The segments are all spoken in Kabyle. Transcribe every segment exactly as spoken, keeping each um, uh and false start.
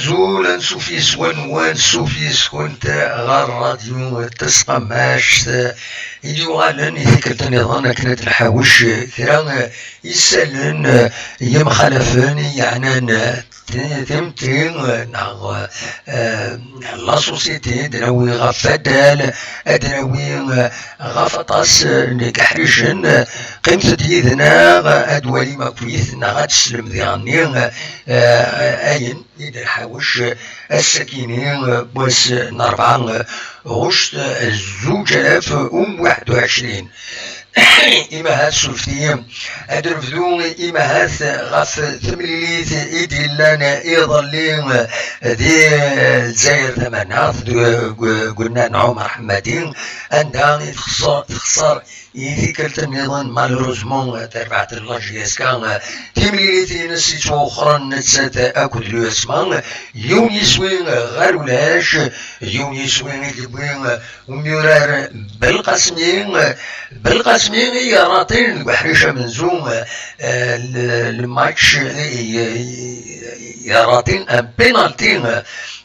Azul, ansuf yes-wen, ansuf yes-kent ɣer ṛṛadyu Tasqamact i d-yuɣalen i tikkelt nniḍen akken ad nḥawec kra n yisallen yemxalafen i yeɛnan ti-, timetti neɣ, eh, la société, ad d-nawi ɣef waddal, ad d-nawi, eh, ɣef aṭas n yiḥricen. Qqimet-d yid-neɣ, ad d-twalim akkit neɣ ad teslem diɣenni, eh, ayen i d-nḥawec ass-akini, wass n rebɛa, ɣuct zuǧ alaf u waḥed u ɛecrin. Imahat, surfet-iyi, ad nebdu imahat ɣef temlilit i d-yellan iḍelli di Lezzayer Tamaneɣt, deg, deg, deg unnar n Ɛumer Ḥemmadi, anda i texṣer, texṣer i tikkelt nniḍen, malheureusement, tarbaɛt n la J S K, timlilit-ines yettwawexxren nettat akked l'U S M A, yiwen yiswi ɣer ulac, yiwen yiswi i d-yewwi umyurar Belqasmi, Belqasmi i yerraṭin deg uḥric amenzu, eh, le, le match, eh, yerraṭin un penalty,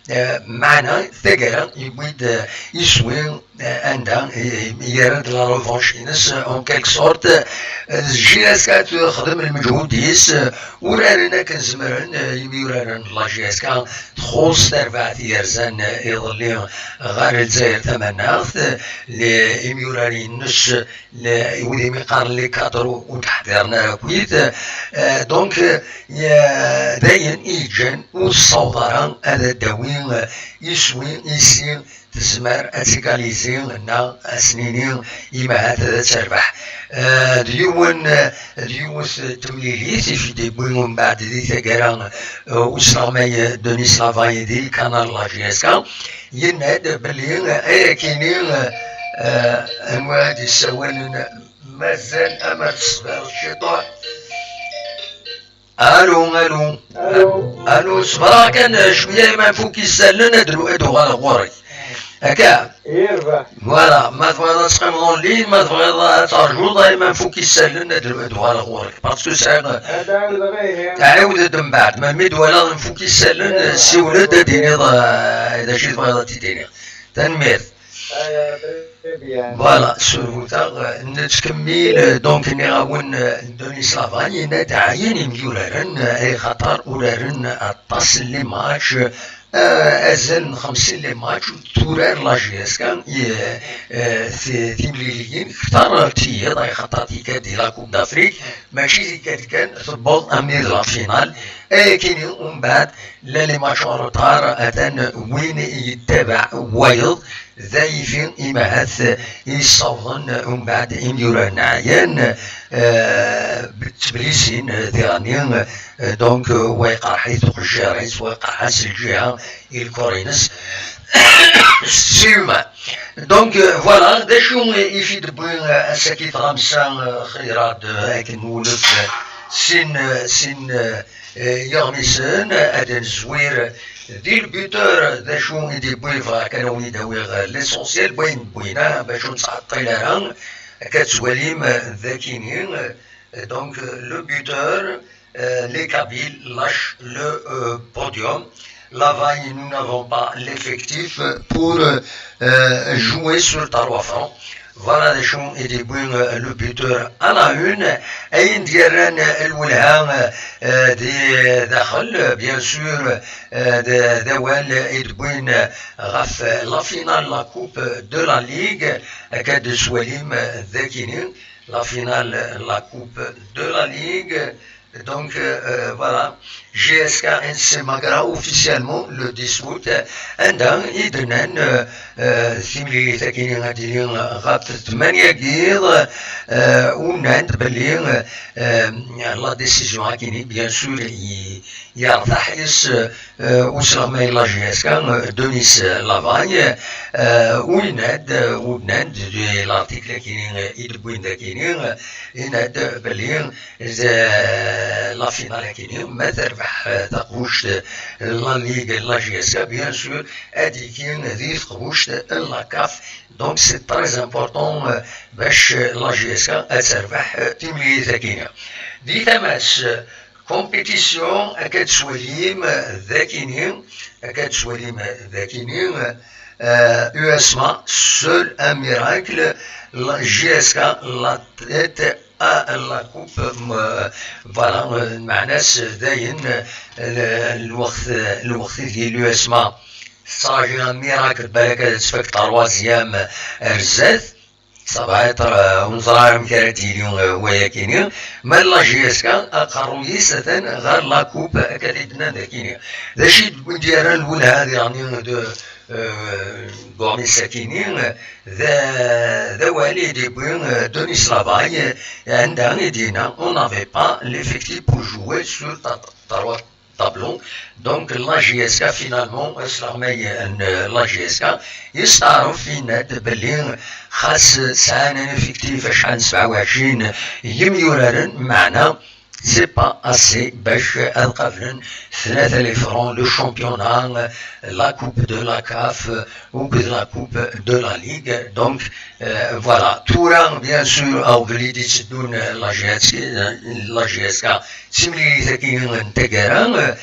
eh, meɛna taggara yewwi-d, eh, iswi, eh, anda, eh, yerra-d la revanche-ines, eh, en quelque sorte, eh, J S K texdem lmeǧhud-is, eh, uraren akken zemren, eh, imyuraren n la J S K, txuṣ tarbaɛt yerzan, eh, iḍelli ɣer Lezzayer Tamaneɣt, eh, le, imyuraren-ines, le, wid imi qqaren les cadres ur d-ḥdiren ara akkit. Eh, donc, eh, dayen i yeǧǧan ur tessaweḍ ara ad d-tawi, eh, iswi, isi tezmer ad tigalizi neɣ ad s-nini imahat ad terbeḥ. Eh, d yiwen, eh, d yiwet temlilit i fi d-yewwi umbeɛd di taggara, eh, usleɣmay Denis Lavay di lkanal la J S K, yenna-d belli, eh, ayakini, eh, eh, anwa i d-yessawalen, mazal amer tesbeɣ ciṭuḥ. Allô, allô. Allô. Allô, ṣebreɣ kan cwiya, ma nfuk isallen ad d-, ad d-uɣaleɣ ɣur-k. Akka? Yerbeḥ. Voilà, ma tebɣiḍ ad teqqimeḍ en ligne, ma tebɣiḍ ad terjuḍ, ay ma nfuk isallen ad d-, ad d-uɣaleɣ ɣur-k. Parce que sɛiɣ. Ad ɛawdeɣ ihi. Ɛiwed-d mbeɛd, ma mi d-walaɣ nfuk isallen, siwel-d ad d-tiniḍ, eh, d acu i tebɣiḍ ad t-id-tiniḍ. Tanemmirt. Voilà, surbuteɣ, eh, nettkemmil, eh, donc nniɣ-awen, eh, Denis Lavay yenna-d ɛyan imyuraren, eh, ay xaṭer uraren aṭas n les matchs, eh, azal n xemsin les matchs ur turar la J S K, eh, eh, ti-, timliliyin kter tiyiḍ, ay xaṭer tika di la Coupe d'Afrique, mačči tikkelt kan, tewweḍ armi d la finale, ayakini umbeɛd la les matchs en retard, atan win yettabaɛ wayeḍ, d ayen imahat yessawḍen umbeɛd imyuraren ɛyan, eh, ttblisin, eh, diɣenni, eh, donc, eh, wa iqerḥ-it uqejjir-is, wa iqerḥ-as lǧiha i lkur-ines. Sima. Donc, eh, voilà, d acu i fi d-tewwi, eh, ass-agi tɣamsa, eh, xeyyreɣ-d, eh, akken nwulef, eh, sin, eh, sin, eh, eh, yeɣmisen, ad nezwir di le buteur, d acu i d-yewwi, bɣiɣ kan ad wen-id-awiɣ l'essentiel, wayen wwin, ah, bac ur nettɛeṭṭil ara, akka tettwalim, eh, d akini, eh, donc, eh, le buteur, eh, les Kabyles lâchent le, euh, podium. Lavay, nous n'avons pas l'effectif pour, euh, jouer sur trois fronts. Voilà d acu i d-yewwi, euh, le buteur à la une. Ayen d-yerran, euh, lwelha, euh, di daxel, euh, bien sûr, euh, d, d awal i d-wwin, euh, ɣef, euh, la finale la Coupe de la Ligue, akka d-tettwalim, euh, d akini, la finale la Coupe de la Ligue. Donc, euh, euh, voilà, J S K N C Magra officiellement le dix août, anda i d-nnan, euh, euh, timlilit-agi ad d-tili ɣef tmanya n yiḍ, euh, u nnan-d belli, euh, la décision-agi, bien sûr, i, yerbeḥ-itt, euh, usleɣmay n la J S K, euh, Denis Lavay, euh, u yenna-d, euh, u nnan-d di l'article-agi, euh, i d-wwin dagini, euh, yenna-d belli d la finale-agi, ma terbeḥ, euh, taqbuct, euh, la Ligue, la J S K, bien sûr, ad d-tili di taqbuct n la CAF. Donc, c'est très important, euh, bac, euh, la J S K ad terbeḥ, euh, timlilit-agi. Di tama-s, euh, Compétition, akka d-twalim dakini, akka d-twalim dakini, euh, U S M A, seul un miracle, la J S K, la tête à la coupe, euh, voilà, euh, meɛna-s dayen, euh, lweqt, lweqt i d l'U S M A tettṛaǧu un miracle, balak ad tfak troisième ar zdat. Ça va être, euh, ur neẓri ara amek ara d-yili, euh, wayakini. Ma la J S K, aqerruy-is atan ɣer la coupe, akka d-nnan dakini. D acu i d-, i d-yerran lwelha diɣen de, euh, Gomis akini, d, d awal i d-yewwi, euh, Denis Lavaye, euh, anda i d-yenna, on n'avait pas l'effectif pour jouer sur ta, ta, tableau. Donc, la J S K, finalement, asleɣmay n la J S K, yesteɛref yenna-d belli xas sɛan un effectif acḥal n sebɛa u ɛecrin yimyuraren, meɛna c'est pas assez bac ad qablen tlata les francs, le championnat, la coupe de la CAF, ou de la coupe de la Ligue. Donc, euh, voilà. Tura, bien sûr, aɣbel i d-itteddun, euh, la J S K, euh, la J S K, d timlilit-agi n taggara, euh,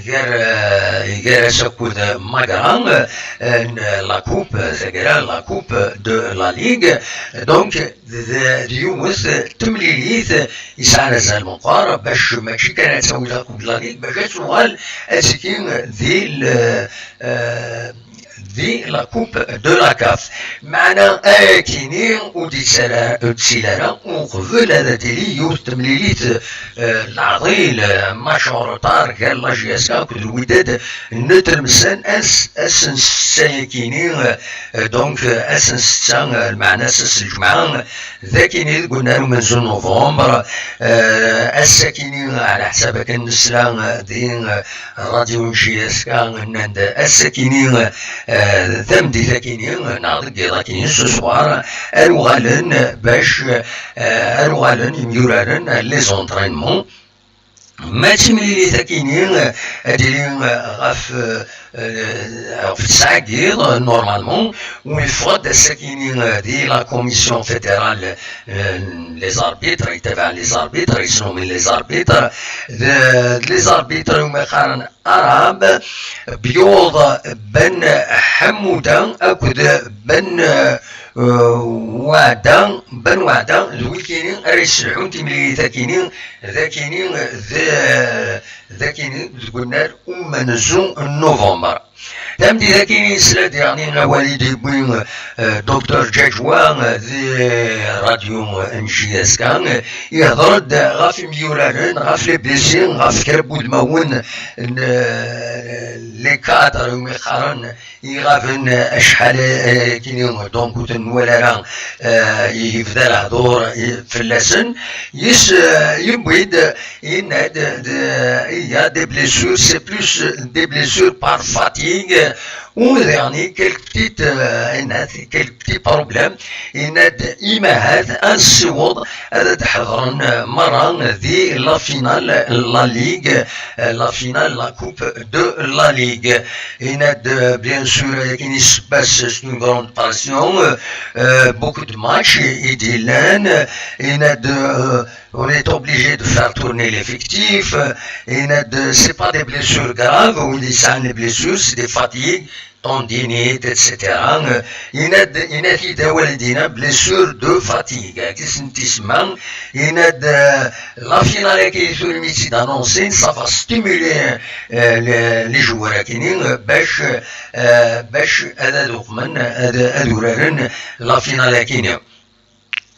gar, euh, gar-as akked Magra, euh, n la coupe, euh, taggara, la coupe de la Ligue. Donc, d, d yiwet temlilit yesɛan azal meqqar, bac mačči kan ad tawi la coupe de la Ligue, bac ad tuɣal ad tili di l-, euh, di la coupe de la CAF. Meɛna ayakini ur d-yettili ara, ur d-yettili ara uqbel ad tili yiwet temlilit, euh, leɛḍil, euh, match en retard gar la J S K akked Lwidad n Tlemsan, ass, ass n ssetta-yakini, euh, donc, euh, ass n ssetta, euh, lmeɛna-s ass n lǧemɛa, dakini deg unnar umenzu n novembre, euh, ass-akini, ɛla ḥsab akken nesla, euh, di, euh, radio n J S K, nnan-d ass-akini, euh, tameddit-akini, neɣ deg yiḍ-akini, ce soir, ad uɣalen bac, euh, ad uɣalen yimyuraren, les entraînements. Ma d timlilit-akini, euh, ad d-tili, euh, ɣef, euh, euh, ɣef tesɛa n yiḍ, euh, normalement, u yeffeɣ-d ass-akini, euh, di la commission fédérale, euh, les arbitres, yettabaɛ les arbitres, yesnumen les arbitres, d, d les arbitres umi qqaren arab, Biyuḍ Ben Ḥemmuda akked Ben, euh, Waɛda, Ben Waɛda, d wikini ara yesselḥun timlilit-akini, d akini, d, d akini deg unnar umenzu n novembre. Tameddit-akini yesla-d yeɛni awal i d-yewwi, euh, docteur Ǧaǧwa, euh, di radio, euh, n J S K, euh, yehder-d ɣef imyuraren, ɣef les blessés, ɣef kra n wudmawen n, euh, les cadres, umi qqaren, iɣaben, euh, acḥal, euh, kini, donc ur ten-nwala ara, euh, yebda lehdur, euh, fell-asen. Yis, euh, yewwi-d, yenna-d, de, il y a des blessures, c'est plus des blessures par fatigue ou, yeɛni, quelques petites, euh, yenna-d, quelques petits problèmes. Yenna-d, imahat ad nessiweḍ ad d-ḥedṛen, euh, merra di la finale, la Ligue, euh, la finale, la Coupe de la Ligue. Yenna-d, euh, bien sûr, akken i s-, c'est une grande pression, euh, euh, beaucoup de matchs i d-yellan. Yenna-d, euh, on est obligé de faire tourner l'effectif. Yenna-d, c'est pas des blessures graves, ou des, les blessures, c'est des fatigues, tendinite, et cetera. Yenna-d, yenna-t-id awal dinna, blessure de fatigue, agi s-ntisemma. Yenna-d, euh, la finale-agi tura mi tt-id-annoncin, ça va stimuler, euh, les, les joueurs-akini, euh, bac, euh, bac ad, ad uqmen, ad, ad uraren la finale-akini.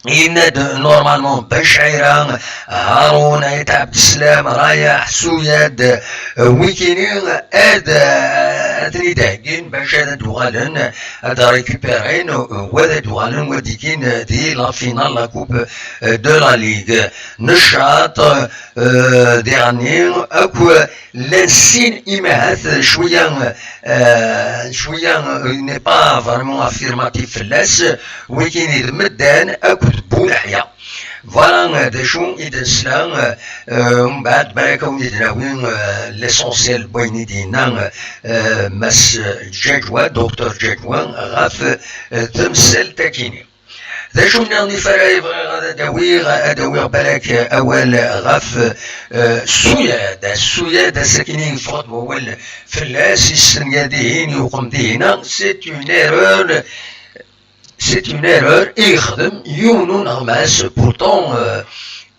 Yenna-d normalement Ben Cɛira, Haroun, Ayt Ɛebdeslam, Rayaḥ, Suyad, euh, wikini ad, euh, ad ten-id-heggin bac ad d-uɣalen ad récupérin, euh, wa ad d-uɣalen wa d-ikin, euh, di la finale, la coupe, euh, de la Ligue. Neccaṭ, euh, diɣenni akk llan sin imahat cwiya, euh, cwiya, euh, n'est pas vraiment affirmatif fell-as, wikini d Meddan akked Buleḥya. Voilà, euh, d acu i d-nesla, euh, euh, mbeɛd balak ad wen-id-nawi, euh, l'essentiel n wayen i d-yenna, euh, Mass Ǧaǧwa, docteur Ǧaǧwa, ɣef, euh, temsalt-akini. D acu nniḍen i fara bɣiɣ ad d-awiɣ, ad d-awiɣ balak awal ɣef, eh, Suyad. Suyad, ass-akini yeffeɣ-d wawal fell-as, istenga dihin, yuqem dihina. C'est une erreur, c'est une erreur i yexdem yiwen uneɣmas. Pourtant, eh,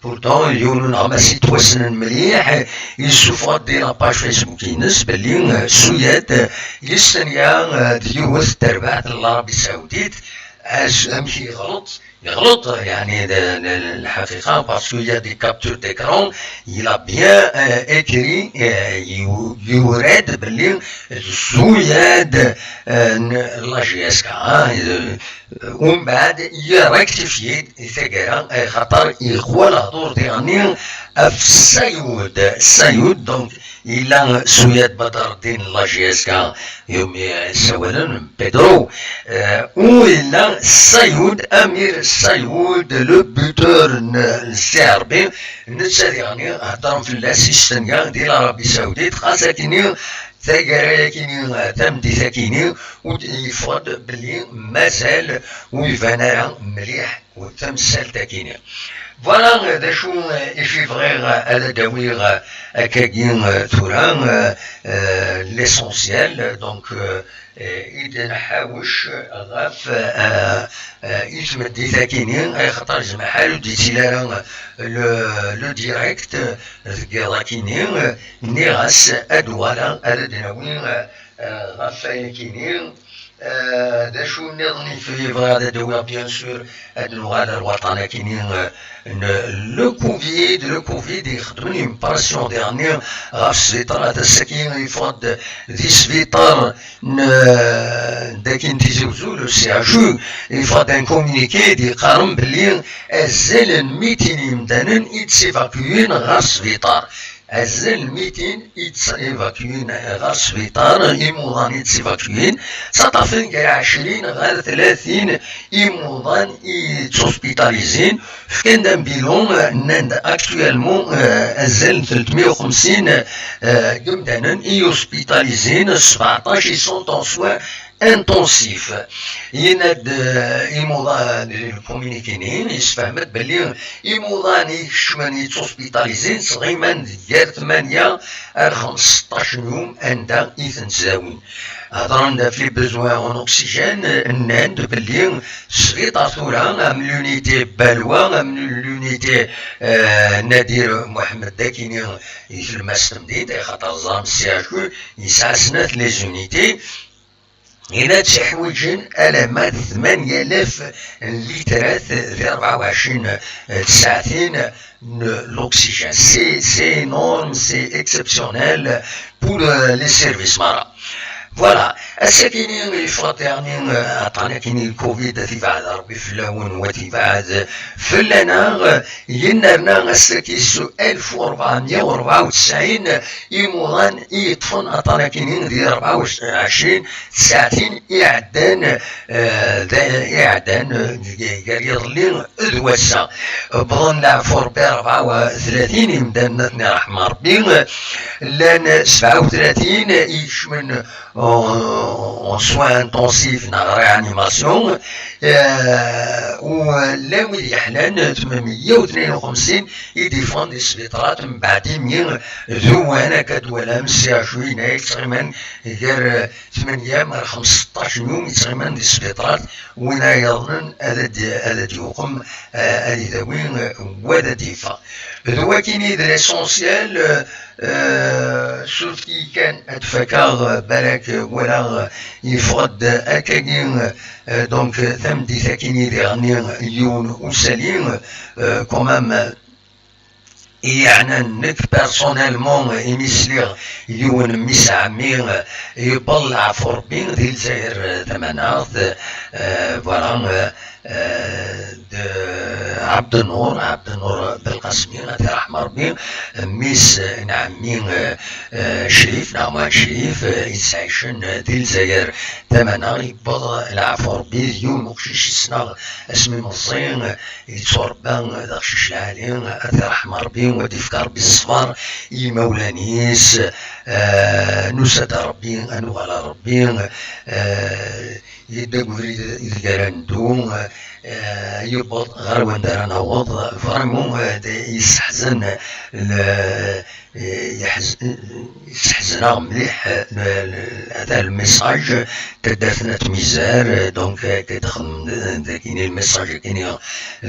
pourtant, yiwen uneɣmas yettwassnen mliḥ, yessufeɣ-d di la page Facebook-ines belli, eh, Suyad, eh, yestenga, eh, d yiwet terbaɛt n l'Arabie Saoudite. Amek yeɣleḍ? Yeɣleḍ, yeɛni, d, d, d lḥaqiqa, parce qu'il y a des captures d'écran, il a bien, euh, écrit, euh, yu-, yura-d belli d Suyad, euh, n la J S K, hein, euh, umbeɛd, i rectifié i taggara, euh, xaṭer yeqwa lehdur diɣenni ɣef Sayud. Sayud, donc, yella Suyad Badreddin, la J S K, umi ssawalen Pedro, euh, u yella Sayud, Amir Sayud, le buteur n, n C R B, netta diɣenni heddren fell-as, istenga di l'Arabie Saoudite, xas akini taggara-yakini, tameddit-akini, u d-, yeffeɣ-d belli mazal ur iban ara mliḥ tamsalt-akini. Voilà, d acu, eh, i fi bɣiɣ ad d-awiɣ, eh, akkagi, eh, tura, eh, eh, l'essentiel, donc, eh, eh, i d-nḥawec ɣef, eh, eh, i tmeddit-akini, ay xaṭer zmaḥal ur d-yettili ara le, le direct deg iḍ-akini, eh, nniɣ-as ad uɣaleɣ ad d-nawi, eh, eh, ɣef wayakini. Eh, d acu nniḍen i fi bɣiɣ ad d-awiɣ, bien sûr, ad nuɣal ar waṭṭan-akini, eh, n le Covid, le Covid ixeddmen une pression diɣenni ɣef sbiṭarat. Ass-agi yeffeɣ-d di sbiṭar n, eh, dagi n Tizi Uzzu, le C H U, yeffeɣ-d un communiqué d-yeqqaren belli azal n mitin yimdanen i d-sivakuyen ɣer sbiṭar. Azal n mitin i d-évacués ɣer sbiṭar, imuḍan i d-évacués, ttaṭṭafen gar ɛecrin ɣer tlatin imuḍan i d-hospitalisés, fkan-d un bilan, nnan-d actuellement, eh, azal n tletmeyya u xemsin, eh, n yimdanen i hospitalisés, sbeɛṭac i sont en soins intensifs. Yenna-d, eh, imuḍan, le communiqué-nni, yessefhem-d belli imuḍan i ikecmen, i d-hospitalisés, ttɣiman gar tmanya ar xemseṭṭac n yum anda i ten-ttdawin. Hedren-d ɣef les besoins en oxygène, nnan-d belli sbiṭar tura, am l'unité Balwa, am l'unité, eh, Nadir Mohamed, akini i tlemmast n temdint, axaṭer ẓran C H U yesɛa snat les unités. Yenna-d ttiḥwiǧen alamma d tmanya alaf n litrat di rebɛa u ɛecrin tsaɛtin n l'oxygène. C'est, c'est énorme, c'est exceptionnel pour, euh, les services mara. Voilà. Ass-akini yeffeɣ-d, yeɛni, euh, aṭṭan-akini covid, ad t-ibɛed Rebbi fell-awen, wa t-ibɛed fell-aneɣ. Yennerna ass-agi s alef u rebɛemya u rebɛa u tesɛin imuḍan i yeṭṭfen aṭṭan-akini di rebɛa u ɛecrin tsaɛtin iɛeddan, eh, d-, iɛeddan, eh, gar yiḍelli d wass-a. Wwḍen leɛfu Rebbi rebɛa u tlatin imdanen, ad ten-iṛḥem Rebbi. Llan sebɛa u tlatin i ikecmen en, en soins intensifs neɣ réanimation, eh, u llan wid yeḥlan tmenmeyya u tnin u xemsin i d-iffɣen di sbiṭarat mbeɛd imi d uwan, akka d-twalam, C H U yenna-yak ttɣiman gar tmenya ar xemseṭṭac n yum i ttɣiman di sbiṭarat, win ara yaḍnen ad d-, ad d-yuqem, eh, ad idawi, eh, wa ad d-yeffeɣ. D wakini d l'essentiel, eh, eh, surtout kan ad d-fakaɣ, eh, balak, eh, walaɣ, eh, yeffeɣ-d akkagi, eh, donc, eh, tameddit akini diɣenni yiwen usali, eh, quand même, eh, i yeɛnan nekk personnellement, imi sliɣ yiwen mmi-s ɛemmi, eh, yewweḍ leɛfu Rebbi di Lezzayer, eh, tamaneɣt, eh, voilà, eh, eh, d-, Ɛebdennur, Ɛebdennur Belqasmi, ad t-iṛḥem Ṛebbi, mmi-s n ɛemmi, eh, eh, Crif, Naɛman Crif, eh, yettɛicen di Lezzayer tamaneɣ, yewweḍ leɛfu Ṛebbi, d yiwen uqcic i ssneɣ asmi meẓẓi, eh, yettuṛebba d aqcic lɛali, ad t-iṛḥem Ṛebbi, ad d-yefk Ṛebbi ṣṣber i yimawlan-is, eh, nusa-d ar Ṛebbi, ad nuɣal ar Ṛebbi, eh, yedda deg ubrid ideg ara neddu, eh, yewweḍ ɣer wanda ara naweḍ. Vraiment, eh, d-, yesseḥzen, le-, eh, yeḥz-, yesseḥzen-aɣ mliḥ, eh, le-, le-, hada le message, taddart n At Mizar, eh, donc, eh, ad texdem, eh, dagini le message-agi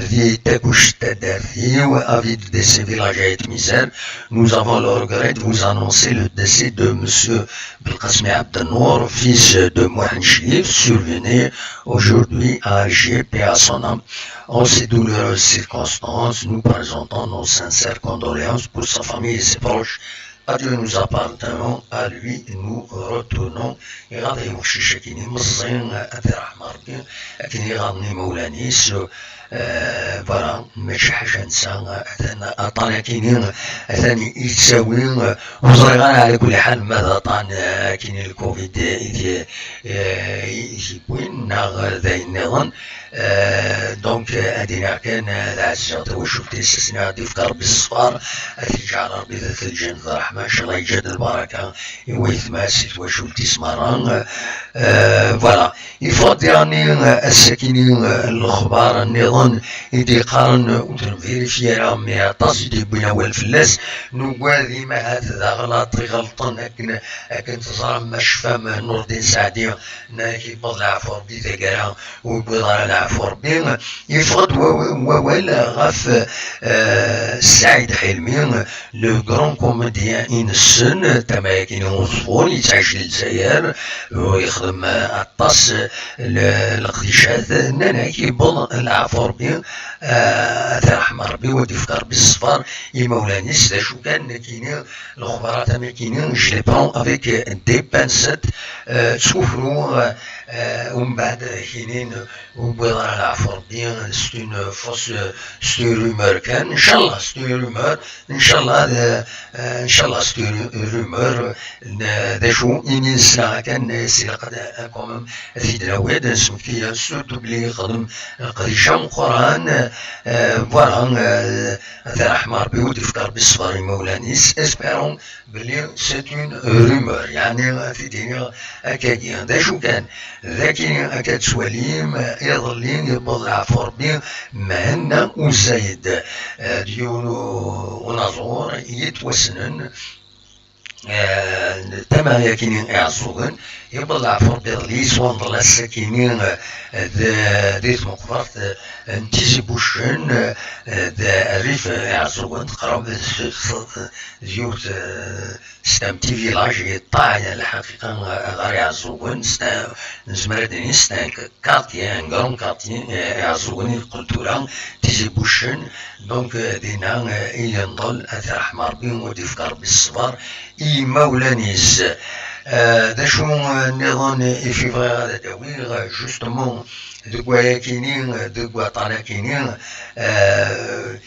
di Takuct taddart-iw, avis de décès village At Mizar. Nous avons le regret de vous annoncer le décès de monsieur Belkacem Abdelnour, fils de Mohamed Chérif, survenu aujourd'hui à Alger, paix à son âme. En ces douloureuses circonstances, nous présentons nos sincères condoléances pour sa famille et ses proches. Adieu, nous appartenons, à lui nous retournons. Iɣaḍ-iyi uqcic-akini meẓẓi, ad t-iṛḥem Ṛebbi, akken iɣaḍen imawlan-is. Eh, voilà, mačči ḥaca netta, atan aṭṭan akini, atan yettawi, ur ẓriɣ ara ɛla kulli ḥal ma d aṭṭan, eh, akini le covid i t-, eh, i t-yewwin neɣ d ayen nniḍen. Eh, donc, eh, ad iniɣ kan, eh, ad ɛezziɣ tawacult-is, ad s-iniɣ ad d-yefk Ṛebbi ṣṣber, ad t-yeǧɛel Ṛebbi d at lǧennet d ṛṛeḥma, ncallah yeǧǧa-d lbaraka i wayetma-s, i twacult-is meṛṛa. Eh, voilà. Yeffeɣ-d diɣenni, eh, ass-akini, eh, lexbar nniḍen i d-yeqqaren, eh, ur t-nvérifié ara, mais aṭas i d-yewwin awal fell-as. Nugad imi ahat d aɣlaṭ iɣelṭen akken, akken teẓram, ma tecfam, eh, Nurdin Saɛdi, nnan-ak yewweḍ leɛfu Ṛebbi taggara, ur yewwiḍ ara leɛfu Ṛebbi. Yeffeɣ-d wa-, wawal ɣef, eh, Saɛid Ḥilmi, le grand comédien i nessen, tama-agi n uẓeffun, yettɛic di Lezzayer, yexdem aṭas n leqdicat, nnan-ak yewweḍ leɛfu Ṛebbi, eh, ad t-iṛḥem Ṛebbi, ad d-yefk Ṛebbi ṣṣber i imawlan-is. D acu kan, nekkini lexbarat am akini, je les prends avec des pincettes, eh, ttkufruɣ, eh, umbeɛd kinin ur wwiḍ ara leɛfu Ṛebbi, c'est une fausse, c'est une rumeur kan, ncallah c'est une rumeur, ncallah, eh, eh, ncallah c'est une rumeur, n-, d acu imi nesla kan, eh, s ilaq ad, eh, quand même, ad t-id-nawi, ad nesmekti, surtout belli yexdem leqdic ameqqran, eh, voilà, eh, ad t-iṛḥem Ṛebbi, ad d-yefk Ṛebbi ṣṣber i imawlan-is, espérons belli c'est une rumeur, yeɛni ad t-id-iniɣ akkagi. D acu kan, d akini akka tettwalim, iḍelli yewweḍ leɛfu Ṛebbi Mhenna Uzayed, eh, d yiwen u-, unaẓur yettwassnen, eh, tama akini Iɛeẓẓugen, yewweḍ leɛfu Ṛebbi iḍelli, yettwanḍel ass-akini, eh, d-, di tmeqbert, eh, n Tizi Buccen, eh, d rrif Iɛeẓẓugen, teqreb d, d, d yiwet, eh, c'est un petit village yeṭṭaɛen lḥaqiqa ɣer Iɛeẓẓugen, c'est un, nezmer ad d-nini c'est un quartier, un grand quartier, eh, Iɛeẓẓugen i yeqqel tura Tizi Buccen. Donc, eh, dinna, eh, i yenḍel, ad t-iṛḥem Ṛebbi, ad d-yefk Ṛebbi ṣṣber i yimawlan-is. Eh, d acu, eh, nniḍen i fi bɣiɣ ad d-awiɣ, eh, justement, deg wayakini, eh, deg waṭṭan-akini, eh,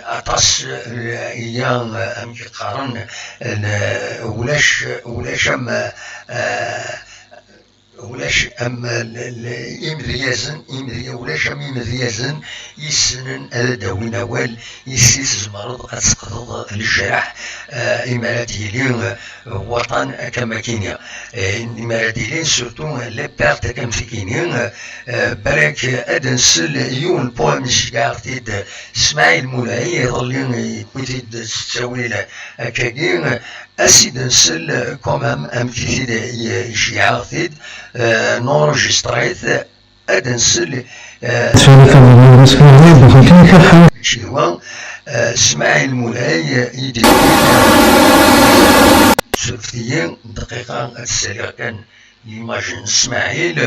aṭas, eh, iya, eh, amek i qqaren, eh, ulac, ulac am, eh, ulac am, eh, l-, l-, imedyazen, imedya-, ulac am imedyazen yessnen ad d-awin awal, yis-i tzemreḍ ad teqḍeḍ lejraḥ, eh, imi ara d-yili, eh, waṭan akka makini. Eh, imi ara d-yili, surtout, eh, les pertes akka am tikini, eh, eh, balak ad nsel yiwen n poème iceggeɛ-aɣ-t-id Smaɛil Mulay, iḍelli yewwi-t-id s ttawil akkagi, ad s-id-nsel quand même, amek i t-id-, i-, iceggeɛ-aɣ-t-id, eh, nurejistṛ-it, ad nsel, eh, Ciwa, eh, Smaɛil Mulay, eh, i d-, surfet-iyi dqiqa, ad ssaliɣ kan l'image n Smaɛil,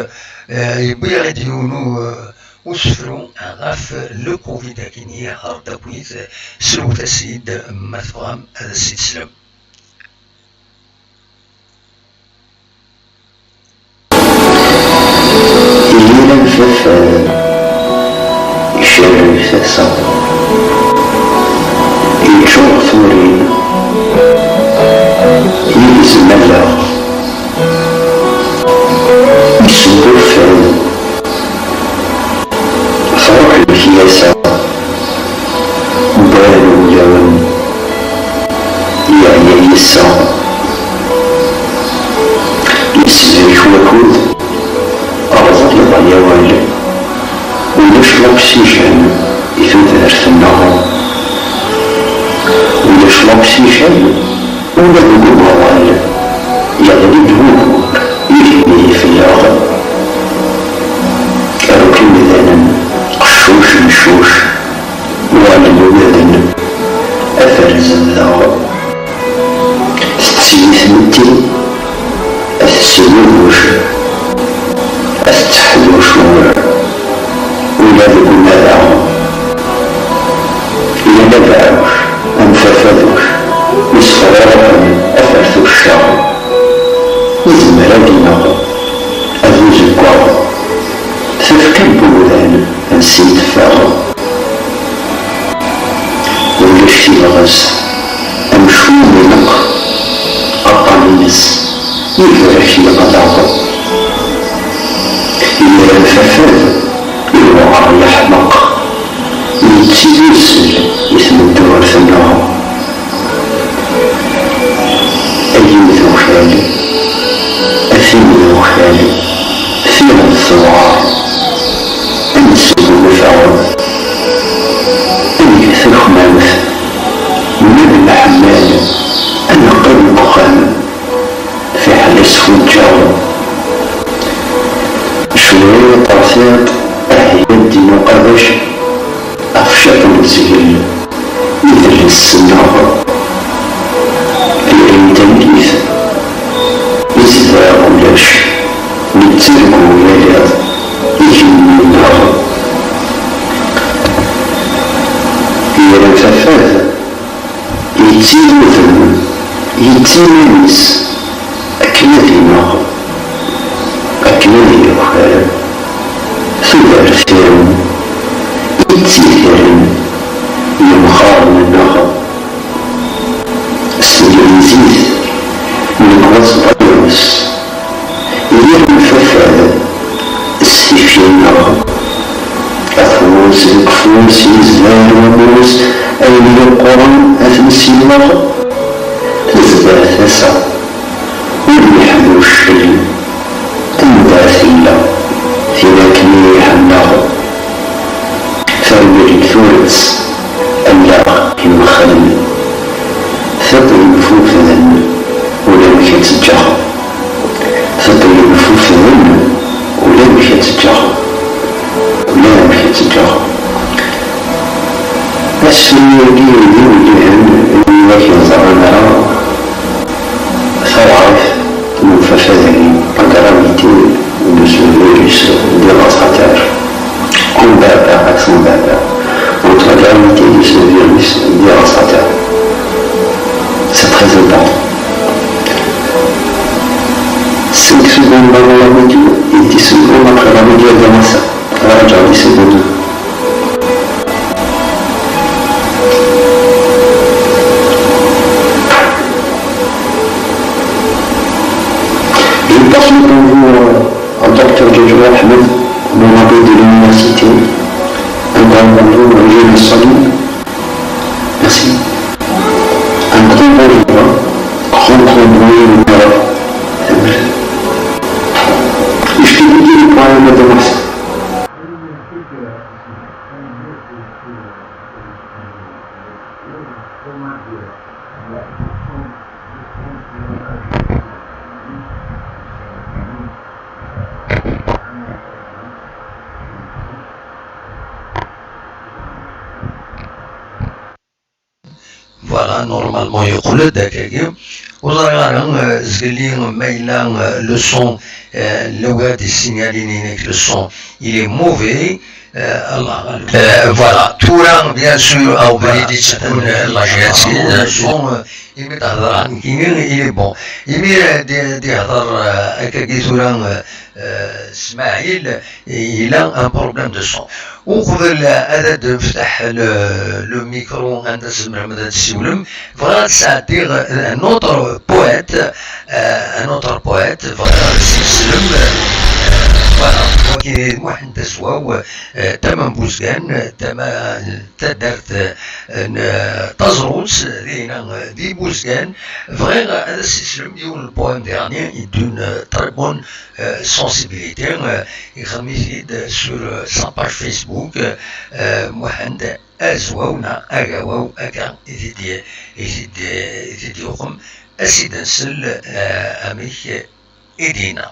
eh, yewwi-aɣ-id yiwen u-, usefru ɣef le covid akini, ɣer Dawit, srewt-as-id ma tebɣam ad as-id-teslem. Yella lfaf, eh, icerreg tasa. Akyasa, wwan wulawen, yeɛya yis-s. Yesbek wakud, rẓen iḍ awal. Ulac l'oxygène i tudert-nneɣ. Ulac l'oxygène ula deg umaḍal. Yeɣli-d wugur, igenni fell-aɣ. Akk imdanen qeccuc meccuc, uɣalen ugaden aferzed daɣ. Tettili tmetti, ad tessebubuc, ad tetteḥducur, ula deg umadaɣ. Yal abeɛɛuc am fafaduc, isefruruḥen afertuccaɣ. Yezmer ad ineɣ, ad uzeggaɣ, tafekka n wemdan ansi i teffeɣ. Ulac tibɣest, amcum ineqq aṭṭan-ines, iberrek leqder. Yir anfafad, iwɛer yeḥmeq, yettidusel i tmeddurt-nneɣ. Ay imdukal, a timdukal, tiremt tewɛer, ad nesgunfa, ad neg takmamt, ma d leḥmal, ad neqqim deg uxxam, fiḥel asfuǧǧeɣ. Cwiṭ ar tiṭ, ahya ddin uqabac, ɣef ciṭ n uzgel, idles-nneɣ, tira n tallit, izdeɣ ulac, nettargu yal iḍ, igenni-nneɣ. Yir anfafad, yettili udem, yettili iman-is, akken ad ineɣ, akken ad yaker tudert-im, i ttidiren yemɣaren-nneɣ s teglizit, nekk waẓ virus. Yir anfafad s tifyar-nneɣ, afus deg ufus yezder wamus, ayen yeqquren ad t-nessineɣ. Tezder tasa, ur yeḥlu ccel, anda tella tin akken i ḥemmleɣ. Terwel turet, allaɣ imexxren, tiṭ yenfufden, ulamek ad tt-ǧǧeɣ. Tiṭ yenfufden, ulamek ad tt-ǧǧeɣ, ulamek ad tt-ǧǧeɣ. Asefru-agi d iwellihen, wid ur yeẓran ara, tawɛert n umfafad-agi, la gravité de ce virus dévastateur. Combat, accent d'appel entre la gravité de ce virus dévastateur. C'est très important. Cinq secondes avant la vidéo et dix secondes après la vidéo de Massa. Voilà, j'ai dix secondes. Je passe le bonjour, euh, au docteur Djadjou Ahmed, mon ami de l'université. Un grand bonjour, euh, je le salue. Merci. Un grand bonjour, hein. Grand, grand bonjour, euh, je te dis le problème de Massa. Voilà, normalement yeqqel-d akkagi. Ur ẓriɣ ara, euh, zgelli ma yella, euh, le son, euh, la wad yessingalin inek le son, il est mauvais. Euh, Allah ɣaleb. Euh, voilà, tura bien sûr, aw brid i tsekun, euh, la génétique, euh, le son, euh, imi d-hḍeṛ nekkini, il est bon. Imi, euh, d-, d-ihḍeṛ, euh, akkagi tura, euh, euh, Smaɛil, il a un problème de son. Uqbel ad d-nefteḥ le, le micro anda tzemrem ad d-tessiwlem, bɣiɣ ad sɛeddiɣ un autre poète, euh, un autre poète, bɣiɣ ad d-tesselem, euh, Wagi d Muḥend Azwaw, eh, tama n Buzgan, eh, tama n taddart, eh, n, eh, Taẓrut, dinna, eh, di Buzgan. Bɣiɣ ad as-islem yiwen n poème dernier d'une, euh, très bonne, euh, sensibilité, euh, ixdem-it-id sur, euh, sa page Facebook, euh, Muḥend Azwaw neɣ Agawaw, akka i t-id-, i t-id-, i t-id-yuqem. As-id nsel, eh, amek i d-yenna.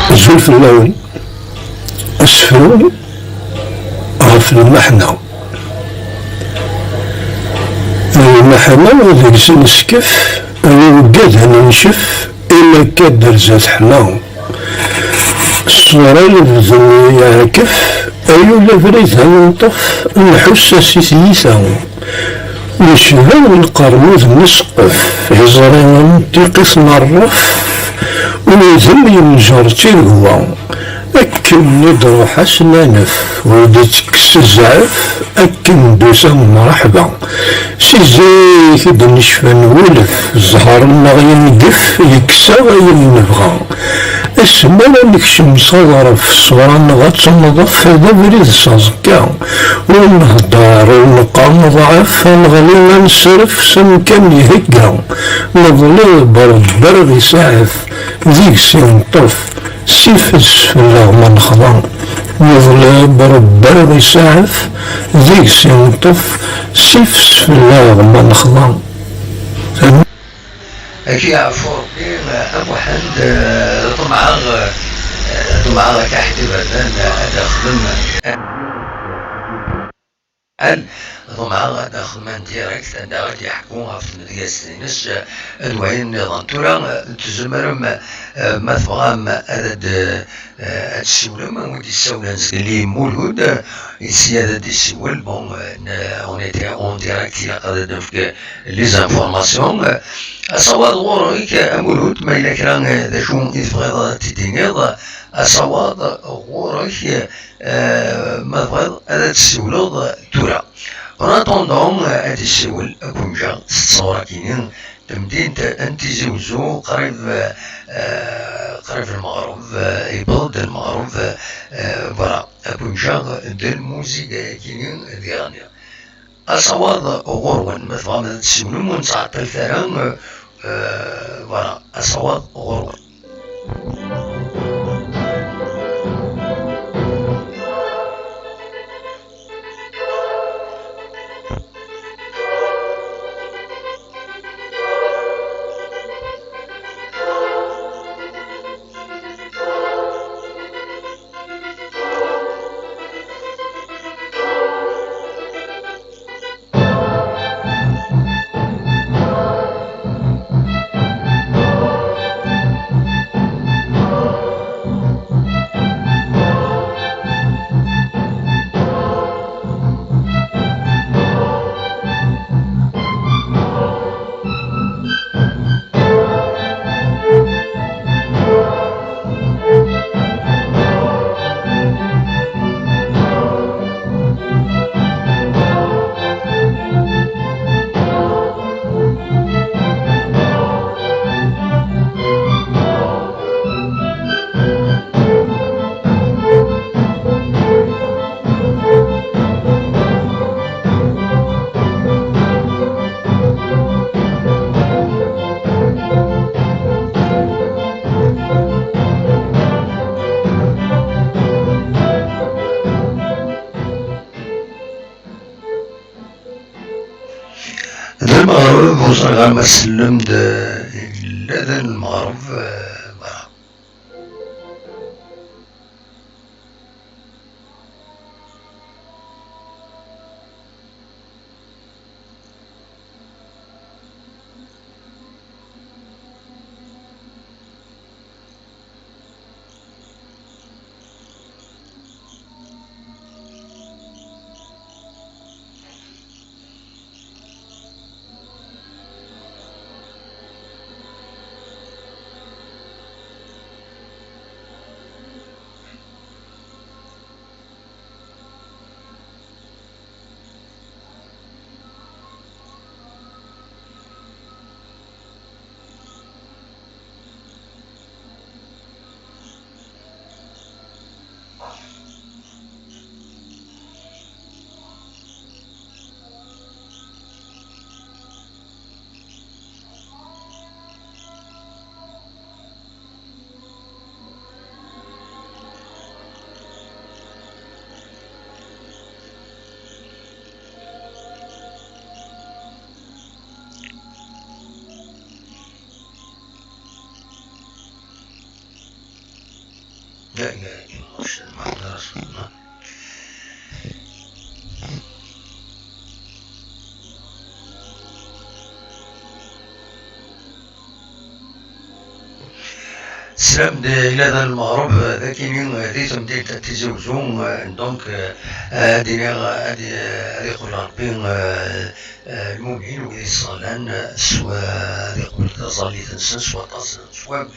Azul fell-awen. Asefru ɣef lmeḥna. Lmeḥna deg-s neskef, ay uggad ad nencef, imi akka d-terza teḥma. Ṣṣura lebden yeɛkef, ay ul abrid ad neṭṭef, nḥuss-as i tyita. Necba lqernud nesqef, iẓri n tiqit n ṛṛef, udem yenjer d tiregwa. Akken i d-ruḥ ass n anef, ur d-tekkes zzɛef, akken d-tusa mreḥba. Si zik i d-necfa nwulef, zzher-nneɣ yengef, yekkes-aɣ ayen nebɣa. Asmi ara nekcem s aḍref, ṣṣura-nneɣ ad tenḍef, d abrid s aẓekka. Ur nhedder, ur neqqar neḍɛef, ad neɣli ad nesref s amkan ihegga. Neḍleb Rebbi ar ɣ-isaɛef, deg-s i neṭṭef, s ifes fell-aɣ ma nexḍa. Neḍleb Rebbi ar ɣ-isaɛef, deg-s i neṭṭef, s ifes fell-aɣ ma nexḍa. Ad k-yeɛfu Rebbi, a Muḥend, eh, ḍemɛeɣ, eh, ḍemɛeɣ akka ḥedd iberdan, eh, ad d-axdem. Ḍemɛeɣ ad d-axdem en direct, anda ad d-yeḥku ɣef tmedyazt-ines, eh, d wayen nniḍen. Tura, eh, tzemrem, eh, ma tebɣam, ad d-, eh, ad d-tessiwlem, wi d-yessawlen zgelli Mulud, eh, ici ad d-yessiwel. Bon, eh, n-, on était en direct, ilaq ad d-nefk les informations. Eh, asawaḍ ɣur-k, a Mulud, ma yella kra, eh, d acu i tebɣiḍ ad t-id-tiniḍ, asawaḍ ɣur-k, eh, ma tebɣiḍ ad d-tessiwleḍ tura. En attendant, eh, ad d-yessiwel, ad ken-ǧǧeɣ s ttṣawra-kini, tamdint n Tizi Wezzu, qrib, eh, qrib lmeɣreb, eh, yewweḍ-d lmeɣreb, eh, voilà, ad ken-ǧǧeɣ d lmuziga-kini diɣen. Asawaḍ ɣur-wen, ma tebɣam ad tessiwlem, ur nettɛeṭṭilet ara, eh, voilà, asawaḍ ɣur-wen. D lmeɣreb, ur ẓriɣ ara ma tsellem-d, eh, yella d lmeɣreb, eh, voilà. لا إله إلا الله، أشهد أن محمدا رسول الله. Teslam-d ila da lmeɣreb, dagi-ni di temdint n Tizi Uzzu, donc, ad iniɣ, ad, ad iqbel Ṛebbi, eh, lmumin, wid yesseɣlan, s wa-, ad iqbel taẓallit-nsen s waṭas n sswab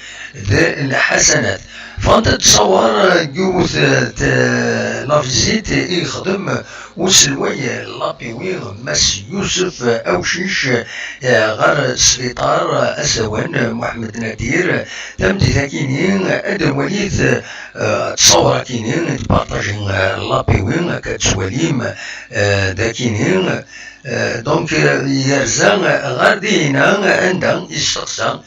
d lḥasanat. Bɣant ad d-tṣawwer, eh, yiwet, eh, t-, la visite i yexdem uselway n l'A P W, Mass Yusef Awcic, eh, ɣer sbiṭar Asawan Mohamed Nadir. Tameddit-akini, ad d-walit, eh, ttṣawar-akini, d partaji, eh, l'A P W, akka d-twalim, eh, dakini. Eh, donc, eh, yerza ɣer dihina anda yesteqsa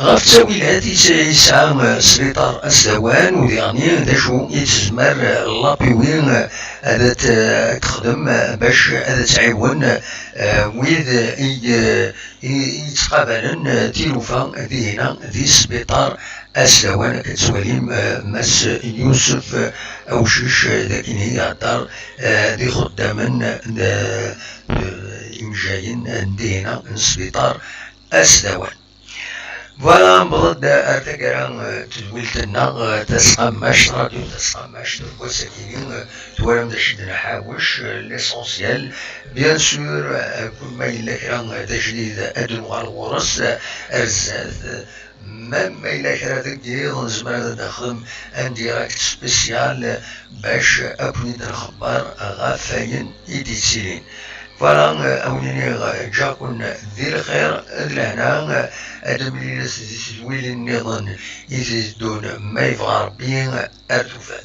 ɣef ttawilat i yesɛa, eh, sbiṭar Asdawan, u diɣni d acu i tezmer, eh, l'A P W, eh, ad t-, eh, texdem, eh, bac ad tɛiwen, eh, wid i, eh, i, i yettqabalen, eh, tilufa dihina di sbiṭar Asdawan. Akka tettwalim, eh, Mass Yusef, eh, Awcic, eh, d akken i ihedder, eh, d ixeddamen, eh, d, eh, imejjayen, eh, n dihina n sbiṭar Asdawan. Voilà, newweḍ-d ar taggara, eh, n tedwilt-nneɣ, eh, tasqammact, radio tasqammact, deg wass-agi, eh, twalam d acu i d-nḥawec, eh, l'essentiel. Bien sûr, eh, kul ma yella kra, eh, d ajdid, ad nuɣal ɣur-s, eh, ar zdat. Même ma yella kra deg yiḍ, nezmer ad d-nexdem un direct spécial, eh, bac ad ken-id-nxebber ɣef wayen i d-yettilin. Voilà, eh, a wen-iniɣ, eh, ǧǧiɣ-ken di lxir d lehna, eh, ad nemlil ass di tedwilin nniḍen i d-iteddun, ma yebɣa Ṛebbi, ar tufat.